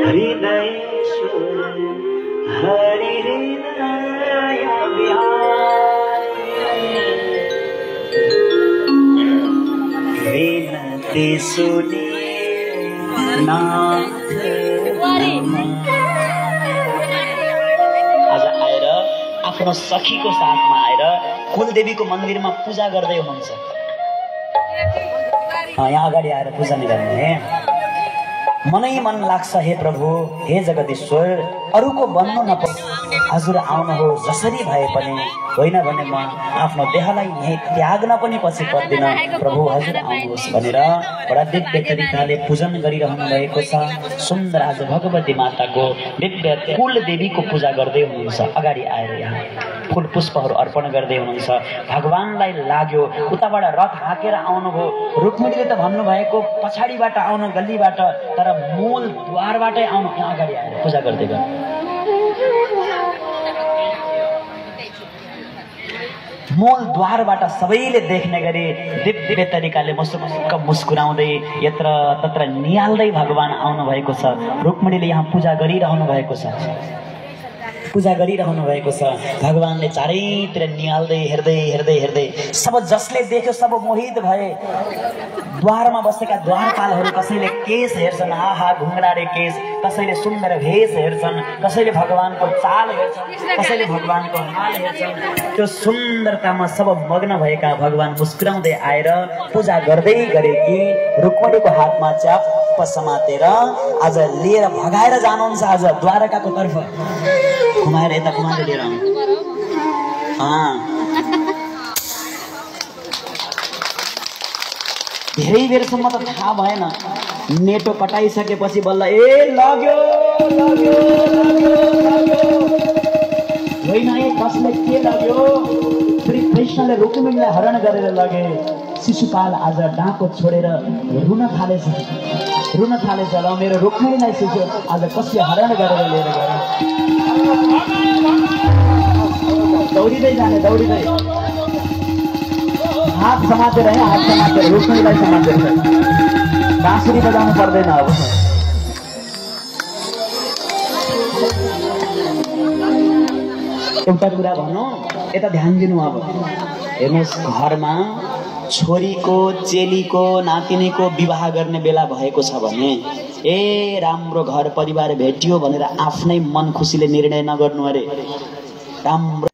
हृदय हरि हृदय विनती सुने नाथ। आज आएर आफ्नो सखीको साथमा आएर कुलदेवीको मन्दिरमा पूजा गर्दै हुनुहुन्छ। यहाँ अगाडि आएर पूजा नै गर्ने है। मनै मन लाग्छ हे प्रभु, हे जगदीश्वर, अरूको बन्नु नपर्छ, हजुर आउनु हो जसरी भए पनि, होइन भने म आफ्नो देहलाई यही त्याग्न पनि पछि पर्दिन, प्रभु हजुर आउनुहोस् भनेर बडा दिव्य तरिकाले पूजन गरिरहनु भएको छ। सुन्दर आज भगवती माताको दिव्य कुलदेवीको पूजा गर्दै हुनुहुन्छ। अगाडि आएर यहाँ फुल पुष्पहरू अर्पण गर्दै हुनुहुन्छ। भगवानलाई लाग्यो उताबाट रथ हाकेर आउनुभयो। रुक्मिणीले त भन्नुभएको पछाडिबाट आउनु गल्लीबाट, तर मूल द्वारबाटै आउनु। यहाँ अगाडि आएर पूजा गर्दै गर्नु। मूल द्वारबाट सबैले देख्ने गरी दिव्य तरिकाले मुस्क मुस्कुराउँदै यत्र तत्र निहाल्दै भगवान आउनु भएको छ। रुक्मिणीले यहाँ पूजा गरिरहनु भएको छ, पूजा गरिरहनु भएको छ। भगवानले चारैतिर निहाल्दै हेर्दै हेर्दै हेर्दै सब जसले देख्यो सब मोहित भए। द्वारमा बसेका द्वारपालहरू कसैले केश हेर्छन्, आहा घुङ्राले केश, कसैले सुन्दर भेष हेर्छन्, कसैले भगवानको चाल हेर्छन्, कसैले भगवानको हाल हेर्छन्। त्यो सुन्दरतामा सब मग्न भएका भगवान मुस्कुराउँदै आएर पूजा गर्दै गरे कि रुक्मिणीको हातमा च्याप्प समातेर आज लिएर भगाएर जानुहुन्छ। आज द्वारकाको तर्फ घुमाएर यता घुमाएर लिएर आउनु। धेरै बेरसम्म त थाहा भएन, नेटो कटाइसकेपछि बल्ल ए लाग्यो लाग्यो लाग्यो लाग्यो, होइन ए कसले के लाग्यो। श्री कृष्णले रुक्मिणीलाई हरण गरेर लगे। शिशुपाल आज डाँको छोडेर रुन थालेछ, रुन थालेछ। र मेरो रुक्मिणीलाई शिशु आज कसले हरण गरेर लिएर गयो। दौडिँदै जाने, दौडिँदै हात समातेर है, हात समातेर रुक्मिणीलाई समातेर। बाँसुरी बजाउनु पर्दैन। अब एउटा कुरा भनौँ, यता ध्यान दिनु। अब हेर्नुहोस्, घरमा छोरीको चेलीको नातिनीको विवाह गर्ने बेला भएको छ भने ए राम्रो घर परिवार भेटियो भनेर आफ्नै मन खुसीले निर्णय नगर्नु अरे। राम्रो,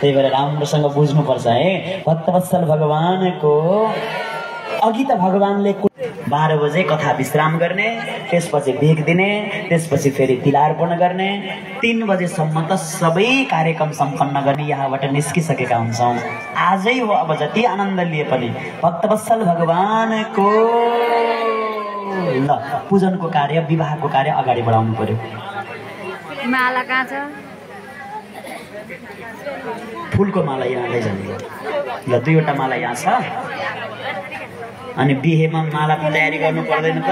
त्यही भएर राम्रोसँग बुझ्नुपर्छ है। भक्तवत्सल भगवानको अघि त भगवानले 12 बजे कथा विश्राम गर्ने, त्यसपछि भेग दिने, त्यसपछि फेरि तिलार्पण गर्ने, 3 बजेसम्म त सबै कार्यक्रम सम्पन्न गर्ने यहाँबाट निस्किसकेका हुन्छौँ। आजै हो अब जति आनन्द लिए पनि भक्तवत्सल भगवानको ल पूजनको कार्य, विवाहको कार्य अगाडि बढाउनु पर्यो। माला कहाँ छ? फुलको माला यहाँ लैजानु। ल 2वटा माला यहाँ छ। अनि बिहेमा मालाको तयारी गर्नु पर्दैन त।